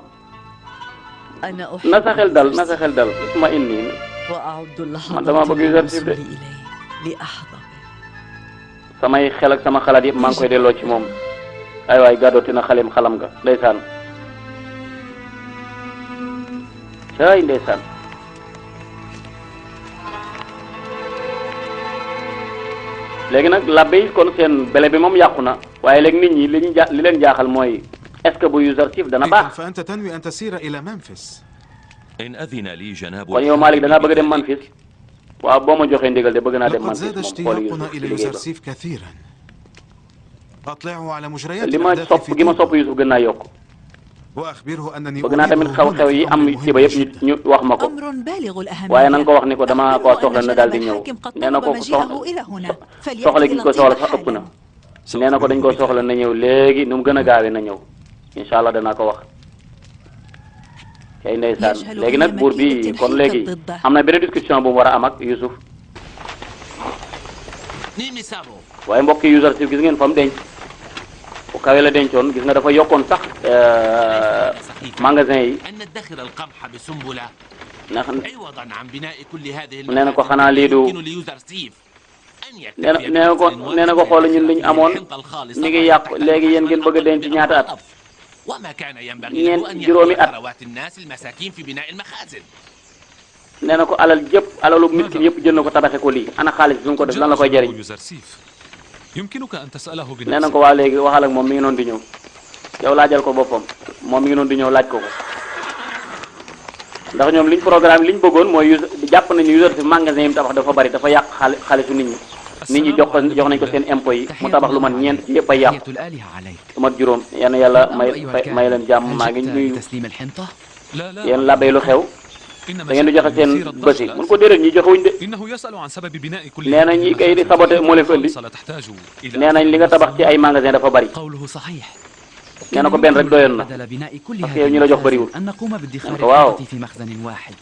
na sa xel dal isma inni man dama bëgg Yuzarsif de samay xel ak sama xalaat yëpp maa ngi koy delloo ci moom ay waay gàddooti na xalam nga ndeysaan caay ndeysaan léegi nag labbe yi kon seen bele bi moom yàqu na waaye léegi nit ñi li leen jaaxal mooy est-ce que bu Yuzarsif dana baax kon yow Malick da ngaa bëgg a dem Memphis waaw boo ma joxee ndigal de bëgg naa dem Memphis moom xool Yuzarsif li ma sopp Yusuf gën naa yokk bëgg naa tamit xew-xew yi am ci ba yëpp ñu wax ma ko waaye na nga ko wax ni ko dama ko soxla na daal di ñëw nee na ko soxla gi ko soxla sax ëpp na nee na ko dañ ko soxla na ñëw léegi nu mu gën a gaawee na ñëw incha allah danaa ko wax kay ndeysaan léegi nag buur bi kon léegi am na benn discussion bu mu war a am ak Yusuf waaye mbokk yi Yuzarsif gis ngeen fa mu denc bu kawe la dencoon gis nga dafa yokkoon sax magasin yi ndax عوضا عن بناء كل هذه nee na ko xanaa lii du يمكن ليوزرسيف أن nee na ko xool ñun liñ amoon mi ngi yàqu léegi yéen ngeen bëgg a denc ñaata at وما كان ينبغي له أن juróomi يأخذ at ثروات الناس المساكين في بناء المخازن. nee na ko alal jëpp alalu miskin yëpp jël na ko tabaxe ko lii ana xaalis bi mu ko def lan la koy jëriñ يمكنك أن تسأله nee na بنفسك. ko waa léegi waxal ak moom mi ngi noonu di ñëw yow laajal ko boppam moom mi ngi noonu di ñëw laaj ko ko ndax ñoom liñ programme liñ bëggoon mooy jàpp nañu Youssouf magasin yi mu tabax dafa bari dafa yàq xaalisu nit ñi jox nañ ko seen impôt yi mu tabax lu mat ñeent ci yëpp ay yàqu lu mat juróom yal na yàlla may leen jàmm maa ngi nuyu لا لا yéen labay lu xew da ngeen di joxe seen bës yi mun ko déedéet ñi joxewuñ de إنه يسأل عن سبب بناء كل nee nañ ñi kay di saboté moo leen ko indi لا تحتاج إلى nee nañ li nga tabax ci ay magasin dafa bari قوله صحيح nee na ko benn rek doyoon na بدل بناء كل parce que yow ñu la jox bariwul أن نقوم بادخار واو. الحنطة في مخزن واحد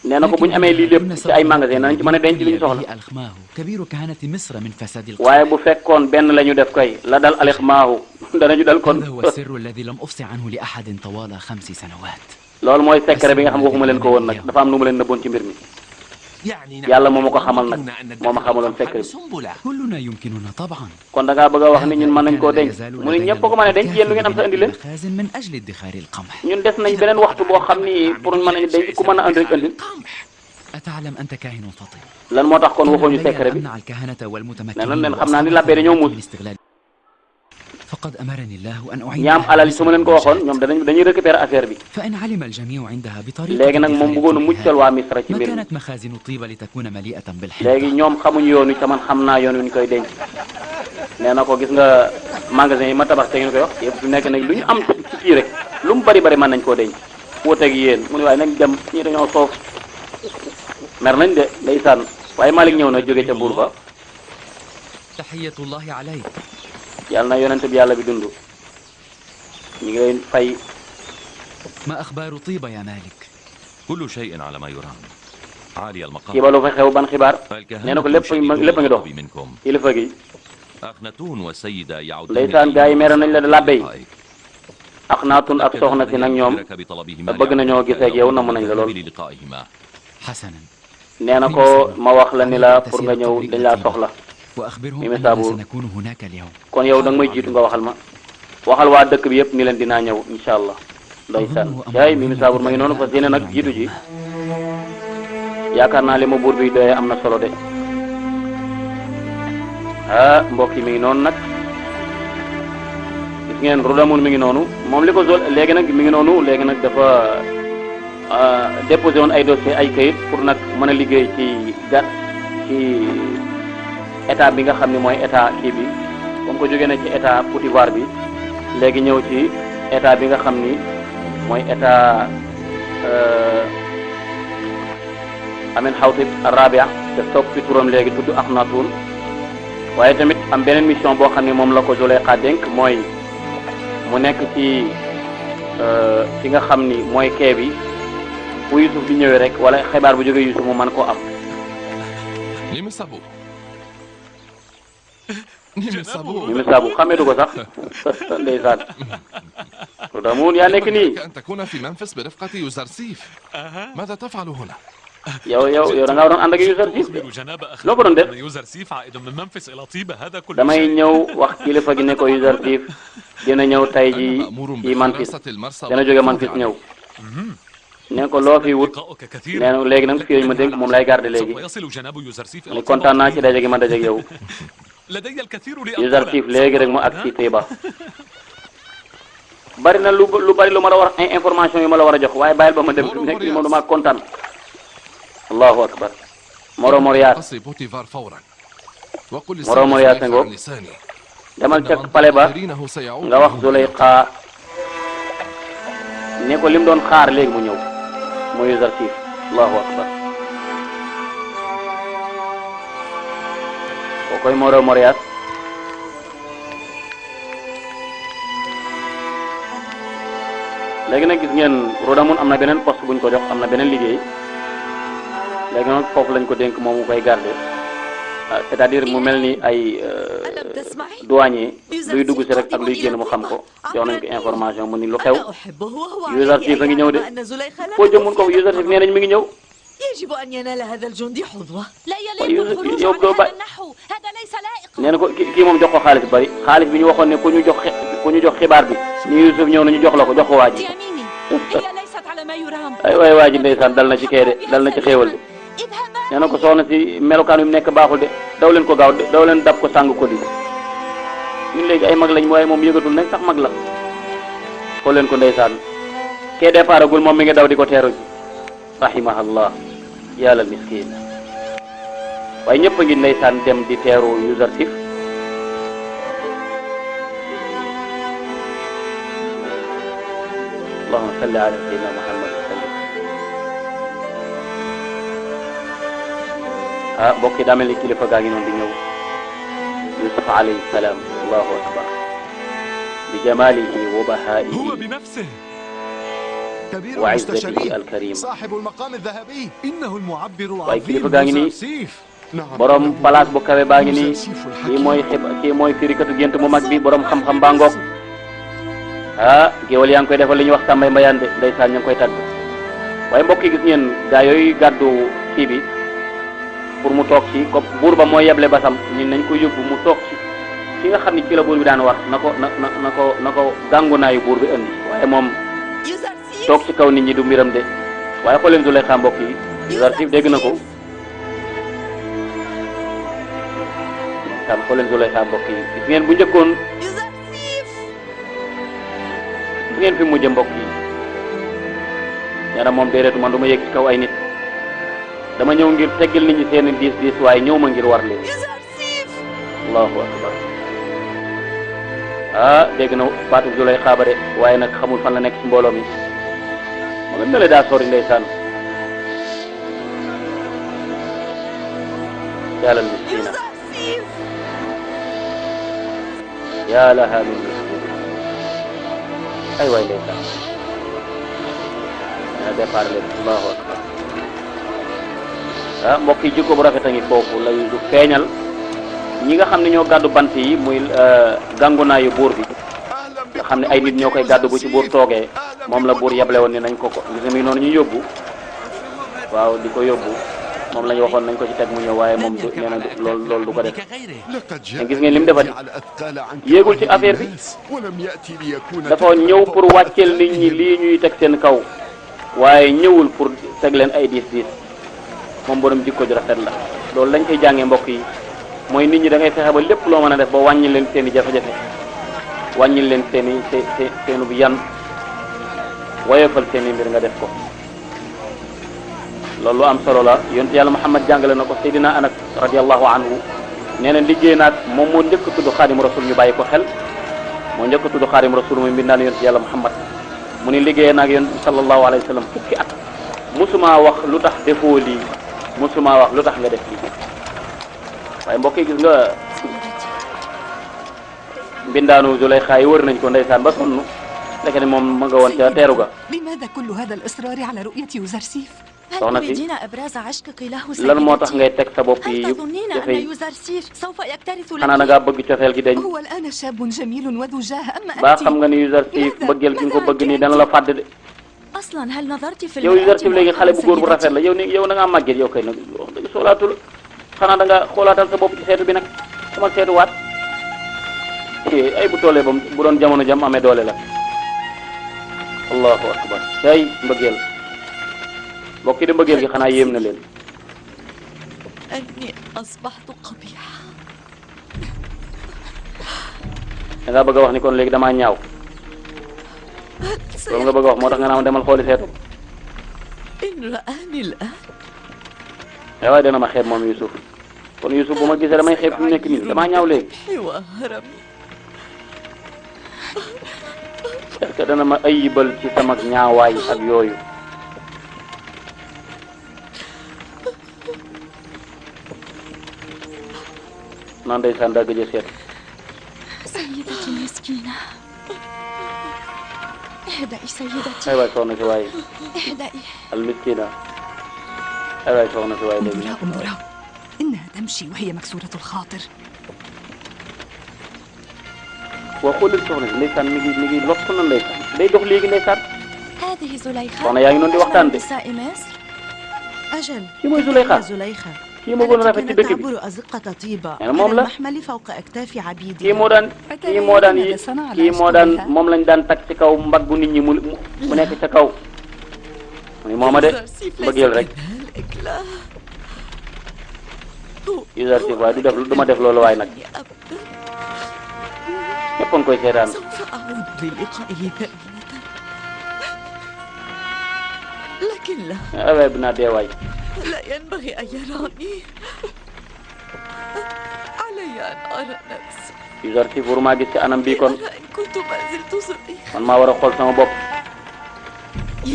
nee na ko bu ñu amee lii lépp ci ay magasin nañ ci mën a denc li ñu soxla ألخماه كبير كهنة مصر من فساد waaye bu fekkoon benn la ñu def koy la dal alix maahu danañu dal kon هذا هو السر الذي لم أفصح عنه لأحد طوال 5 سنوات loolu mooy secret bi nga xam waxuma leen ko woon nag dafa am nu mu leen nëbboon ci mbir mi يعني yàlla moo ma ko xamal nag moo ma xamaloon secret bi سنبلة. كلنا يمكننا طبعا kon da ngaa bëgg a wax ni ñun mën nañ koo denc mu ne ñëpp ko mën a denc yéen lu ngeen am sa indi leen مخازن من أجل ادخار القمح ñun des nañ beneen waxtu boo xam ni pour mën a denc ku mën a andi rek andi أتعلم أنت كاهن فطن lan moo tax kon waxuñu secret bi أمنع الكهنة nee والمتمكنين nañ leen xam naa ni labbee dañoo muus الاستغلال فقد أمرني الله أن أعيد ñaam alal yi su ma leen ko waxoon ñoom dañuy récupérer affaire bi فإن علم الجميع عندها بطريقة léegi nag moom bëggoon a muccal waa Misra ci ما mbir mi كانت مخازن الطيبة لتكون مليئة léegi بالحنطة ñoom xamuñu yoon wi te man xam naa yoon wi ñu koy denc nee na ko gis nga magasin yi ma tabax te ñu koy wax yëpp du nekk nag lu ñu am ci kii rek lu mu bari bari mën nañ koo denc wuuteeg yéen mu ne waaye nañ dem ñii dañoo soof mer nañ de ndeysaan waaye Malick ñëw na jóge ca Mbuur ba تحية الله عليك yàlla na yonent bi yàlla bi dund ñu ngi leen fay ما أخبار طيبة يا مالك كل شيء على ما يرام عالي المقام kii ba lu fa xew ban xibaar nee na ko lépp lépp a ngi dox منكم kilifa gi أخنتون والسيدة يعودون ndeysaan gars yi mere nañ la de labbe yi ak naatun ak soxna si nag ñoom bëgg nañoo gisee ak yow namm nañ la lool حسنا nee na ko ma wax la ni la pour nga ñëw dañ laa soxla وأخبرهم ميمي أننا سابور. سنكون هناك اليوم kon yow da nga may jiitu nga waxal ma waxal waa dëkk bi yëpp ni leen dinaa ñëw incha allah ndeysaan yaay Mimi Sabour ma ngi noonu fas yéene nag jiitu ji yaakaar naa li ma buur bi doyee am na solo de ah mbokk yi mi ngi noonu nag gis ngeen Roudamoun mi ngi noonu moom li ko zol léegi nag mi ngi noonu léegi nag dafa déposé woon ay dossier ay kayit pour nag mën a liggéey ci ci état bi nga xam ne mooy état kii bi comme ko jógee na ci état Côte d'Ivoire bi léegi ñëw ci état bi nga xam ni mooy état Amin Hawtit Arabia te toog fi turam léegi tudd Akhenaton waaye tamit am beneen mission boo xam ne moom la ko Zulaykha dénk mooy mu nekk ci fi nga xam ni mooy kee bi bu Yusuf di ñëwee rek wala xibaar bu jógee Yusuf mu mën koo am. Mimi Sabour Mimi Sabour Mimi Sabour xameetu ko sax ndeysaan Roudamoun yaa nekk nii أن تكون في منفس برفقة يوزرسيف ماذا تفعل هنا؟ yow da ngaa waroon ànd ak Youssouf loo ko doon def damay ñëw wax kilifa gi ne ko Youssouf dina ñëw tay ji ci Memphis dina jóge Memphis ñëw ne ko loo fi wut nee na léegi nag fii ma dénk moom lay garder léegi ni kontaan naa ci daje gi ma daje ak yow Youssouf léegi rek mu ak ci Téba bari na lu bari lu ma la war information yi ma la war a jox waaye bàyyil ba ma dem nekk li moom dama kontaan allahu akbar Moro Moriat Moro Moriat ngoog demal ca pale ba nga wax Zulaykha ne ko lim doon xaar léegi mu ñëw mooy Youssouf allahu akbar ko koy Moro Moriat léegi nag gis ngeen Roudamoun am na beneen poste buñ ko jox am na beneen liggéey léegi nag foofu lañ ko dénk moom mu koy garder c'est-à-dire mu mel ni ay douanier luy dugg si rek ak luy génn mu xam ko jox nañ ko information mu ni lu xew Yuzarsif a ngi ñëw de foo jëm mun ko Yuzarsif nee nañ mi ngi ñëw يجب أن ينال هذا الجندي حظوة. لا يليق الخروج عن هذا النحو، هذا ليس لائقا. nee na ko kii moom jox ko xaalis bari xaalis bi ñu waxoon ne ku ñu jox xibaar bi ni Yusuf ñëw na ñu jox la ko jox ko waa ji. هي ليست على ما يرام. ay waay waa ji ndeysaan dal na ci kee de dal na ci xéewal de nee na ko soxna si melokaan wi mu nekk baaxul de daw leen ko gaaw daw leen dab ko sàng ko di ñun léegi ay mag lañ waaye moom yëgatul nag sax mag la xool leen ko ndeysaan kee départagul moom mi ngi daw di ko teeru ji rahimahallah yàlla miskin waaye ñëpp a ngi ndeysaan dem di teeru Yuzarsif allahumma salli ala sayyidina Muhammad sallim mbokk yi daa mel ni kilifa gaa ngi noonu di ñëw Yusuf alayhi salaam allahu akbar bi jamalihi wa bahaihi هو بنفسه كبير وعزته المستشارين الكريم صاحب المقام الذهبي إنه المعبر waaye kilifa العظيم gaa ngi nii يوزرسيف borom place bu kawe baa ngi nii kii mooy firikatu gént mu mag bi borom xam-xam baa ngoog géwal yaa ngi koy defal li ñuy wax sàmbay mbayaan de ndeysaan ñu ngi koy tàgg waaye mbokk yi gis ngeen gaa yooyu gàddu kii bi pour mu toog ci comme buur ba mooy yeble basam ñun nañ ko yóbbu mu toog ci fi nga xam ni ci la buur bi daan war na ko gàngunaayu buur bi indi waaye moom toog ci kaw nit ñi du mbiram de waaye xool leen Zuleyxa mbokk yi Yuzarsif dégg na ko xam xool leen Zuleyxa mbokk yi gis ngeen bu njëkkoon gis ngeen fi mujj mbokk yi nee na moom déedéet man du ma yëg ci kaw ay nit dama ñëw ngir teggil nit ñi seen diis waaye ñëw ma ngir war leen allahu akbar dégg na baatu Zuleyxa ba de waaye nag xamul fan la nekk ci mbooloo mi ma nga mele daa sori ndeysaan yàlla miskina yaa laha min miskin ay waay ndeysaan dana départ leen allahu akbar mbokk yi jikko bu rafet a ngi foofu lay du feeñal ñi nga xam ne ñoo gàddu bant yi muy gàngunaayu buur bi nga xam ne ay nit ñoo koy gàddu bu ci buur toogee moom la buur yeble woon ni nañ ko gis nga mi noonu ñu yóbbu waaw di ko yóbbu moom la ñu waxoon nañ ko ci teg mu ñëw waaye moom nee na loolu du ko def te gis ngeen li mu defati yéegul ci affaire bi dafa ñëw pour wàcceel nit ñi lii ñuy teg seen kaw waaye ñëwul pour teg leen ay diis moom borom jikko ju rafet la loolu lañ koy jàngee mbokk yi mooy nit ñi da ngay fexe ba lépp loo mën a def ba wàññi leen seen i jafe-jafe wàññi leen seen i seenu bi yan woyofal seen i mbir nga def ko loolu lu am solo la yonent yàlla Muhammad jàngale na ko Seydina Anas radiyallahu anhu nee na liggéey naag moom moo njëkk tudd Xaadim Rasul ñu bàyyi ko xel moo njëkk tudd Xaadim Rasul muy mbindaan yonent yàlla Muhammad mu ni liggéey naag yonent sallallahu alayhi wa sallam fukki at musuma wax lu tax defoo lii musuma wax lu tax nga def lii waaye mbokk yi gis nga mbindaanu Zuleyxa yi wër nañ ko ndeysaan ba sonn fekk ne moom ma nga woon ca teeru ga لماذا كل هذا الإصرار على رؤية يوزرسيف؟ soxna si lan moo tax ngay teg sa bopp yi jafe yi xanaa da ngaa bëgg cofeel gi dañ هو الآن شاب جميل وذو جاه أما baa xam nga ni Yuzarsif mbëggeel gi nga ko bëgg nii dana la fàdd de yow Yuzarsif léegi xale bu góor bu rafet la yow da ngaa màgget yow kay nag wax dëgg soolaatul xanaa da nga xoolaatal sa bopp ci seetu bi nag sama seetu waat ay bu toolee ba bu doon jamono jam amee doole la allahu akbar tay mbëggeel mbokk yi de mbëggeel gi xanaa yéem na leen أني أصبحت قبيحة da ngaa bëgg a wax ni kon léegi damaa ñaaw loolu nga bëgg a wax moo tax nga naan demal xooli seetu إن رآني الآن waaye dana ma xeeb moom Yusuf kon Yusuf bu ma gisee damay xeeb fi mu nekk nii damaa ñaaw léegi وهرمي est-ce que dana ma ayibal ci sama ñaawaay ak yooyu non ndeysaan daa gëj a seet سيدتي المسكينة اهدئي سيدتي ay waay soxna si waaye اهدئي al miskina ay waay soxna si waaye léegi انظرا إنها تمشي وهي مكسورة الخاطر. وخول الشغل ndeysaan mi ngi lottu na ndeysaan day dox léegi ndeysaan. هذه زليخة soxna yaa ngi noonu di waxtaan de. نساء مصر. أجل kii mooy Zuleyxa kii moo gën a rafet ci dëkk bi. تعبر أزقة طيبة nee na moom la المحمل فوق أكتاف عبيدها. kii moo daan moom lañ daan tag ci kaw mbaggu nit ñi mu nekk ca kaw. muy mooma de bëggeel rek. Yuzarsif waaye du ma def loolu waaye nag. ñëpp a ngi koy seetaan. سوف أعود للقائه ثانية لكن لا waaye bi naa dee waay. لا ينبغي أن يراني علي أن أرى نفسي Yuzarsif war maa gis ci anam bii kon أرى إن كنت ما زلت زليخا man maa war a xool sama bopp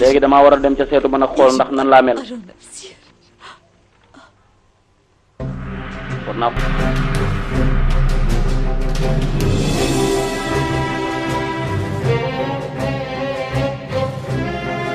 léegi damaa war a dem ca seetu ba nag xool ndax nan laa mel أرى نفسي war naa